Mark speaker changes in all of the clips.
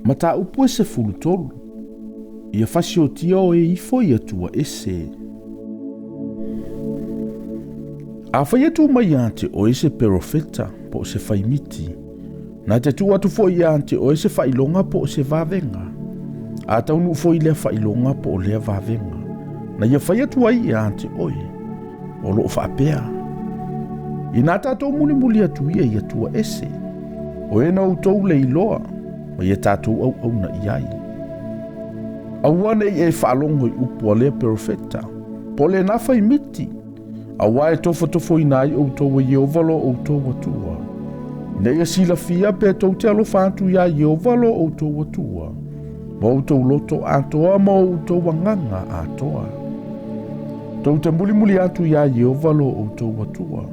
Speaker 1: Mataupu e 13, Ia fasiotia oe ifo i atua ese. Afai e tu mai ia te oe se perofeta po o se faimiti, na te tuu atu foi ia te oe se faailoga po o se vavega, a taunuu foi lea faailoga po o lea vavega, na ia fai atu ai ia te oe, o loo faapea, Inā tatou mulimuli atu ia i atua ese, o e na outou le iloa, ma ia tatou auauna i ai. Aua ne i e faalogo i upu a lea perofeta, po o lena faimiti, auā e tofotofoina ai outou e Ieova lo outou Atua, ina ia silafia pe tou te alofa atu iā Ieova lo outou Atua, ma outou loto atoa ma outou agaga atoa. Tou te mulimuli atu iā Ieova lo outou Atua,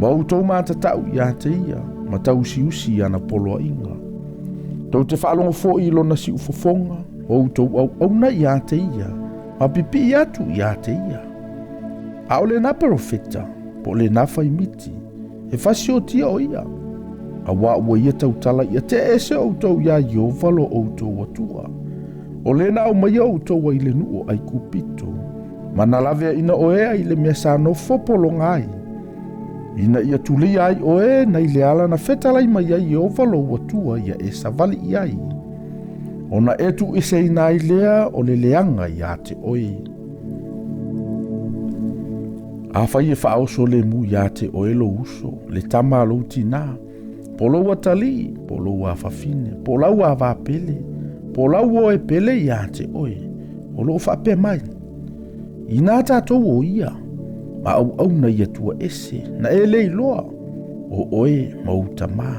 Speaker 1: ma outou matatau iā te ia, ma tausiusi i ana poloaiga. Tou te faalogo foi i lona siufofoga, ma outou auauna iā te ia, ma pipii atu iā te ia. A o lena perofeta, po o lena faimiti, e fasiotia o ia, auā ua ia tautala ia teʻe ese outou iā Ieova lo outou Atua, o le na aumaia outou ai i le nuu o ʻAikupito, ma na laveaʻina oe ai i le mea sa nofo pologa ai, ina ia tulia ai oe nai le ala na fetalai mai ai Ieova lou Atua ia e savali i ai, ona e tuueseina ai lea o le leaga iā te oe. Afai e faaoso lemu iā te oe lou uso, le tama a lou tinā, po o lou atalii, po o lou afafine, po o lau avapele, po o lau uo e pele iā te oe, o loo faapea mai, Inā tatou o ia, ma auauna i Atua ese, na e le iloa, o oe ma ou tamā.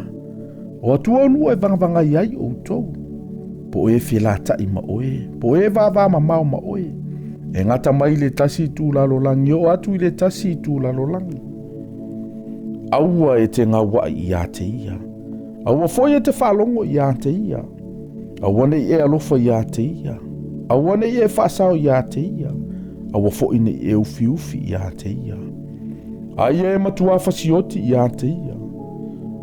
Speaker 1: O Atua o nuu e vagavagai ai outou, po o e felataʻi ma oe, po o e vāvāmamao ma oe, e gata mai i le tasi itu lalolagi oo atu i le tasi itu lalolagi. Aua e te gauaʻi iā te ia, aua foi e te faalogo iā te ia, aua ne i e alofa iā te ia, aua ne i e faasao iā te ia, aua foi ne i e ufiufi iā te ia. Aia e matuā fasioti iā te ia.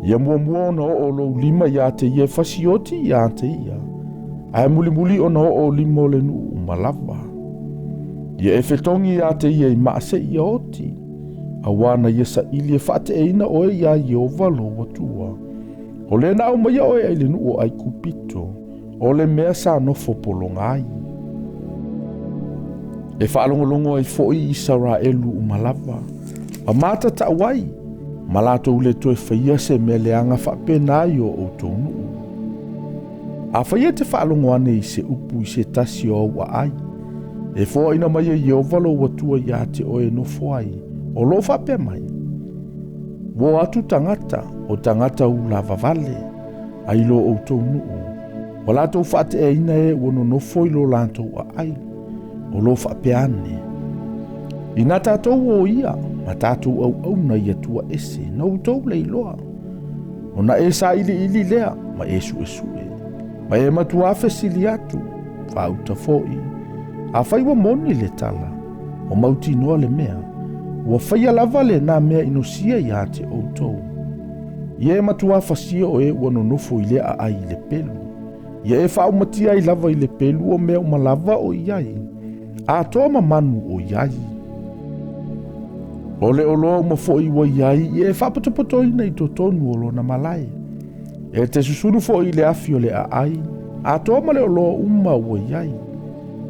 Speaker 1: Ia muamua ona oo lou lima iā te ia e fasioti iā te ia, ae mulimuli ona oo lima o le nuu uma lava. Ia e fetogi iā te ia i maa seia oti, auā na ia saili e faateʻeina oe iā Ieova lou Atua. O lea na aumaia oe ai le nuu o ʻAikupito, o le mea sa nofo pologa ai. E faalogologo ai foi Isaraelu uma lava, ma matatau ai, ma latou le toe faia se mea leaga faapena i o outou nuu. Afai e te faalogo ane i se upu i se tasi o au aai, e foaina mai e Ieova lou Atua iā te oe e nofo ai, o loo faapea mai, Ua o atu tagata, o tagata ulavavale, a i lo outou nuu, ua latou faateʻeaina e ua nonofo i lo latou aai, o lo faapea ane, Inā tatou o ia, ma tatou auauna i Atua ese, na outou le iloa, ona e sailiili lea, ma e suesue, ma e matuā fesili atu, faauta foi, afai ua moni le tala, ua mautinoa le mea, ua faia lava lenā mea inosia iā te outou. Ia e matuā fasia o e ua nonofo i lea aai i le pelu. Ia e faaumatia ai lava i le pelu o mea uma lava o i ai, atoa ma manu o i ai. O le oloa uma foi ua i ai, ia e faapotopotoina i totonu o lona malae. E te susunu foi i le afi o le aai, atoa ma le oloa uma ua i ai.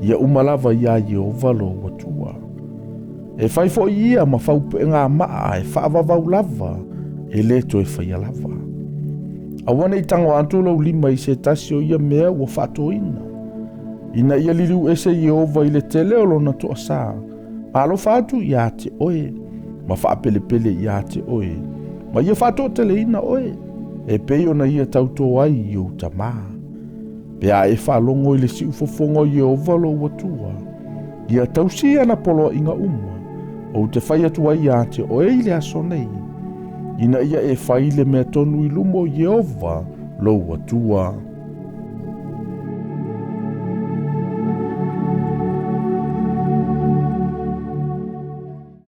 Speaker 1: Ia uma lava iā Ieova lou Atua. E fai foi ia ma faupuegamaa e faavavau lava, e lē toe faia lava. Aua ne i tago atu lou lima i se tasi o ia mea ua faatoina, ina ia liliu ese Ieova i le tele o lona toasā, ma alofa atu iā te oe, ma faapelepele iā te oe, ma ia faatoateleina oe, e pei ona ia tautō ai i ou tamā. Pe a e faalogo i le siufofoga o Ieova lou Atua, ia tausi ana poloaiga uma, ou te fai atu ai iā te oe i le aso nei, ina ia e fai le mea tonu i luma o Ieova lou Atua.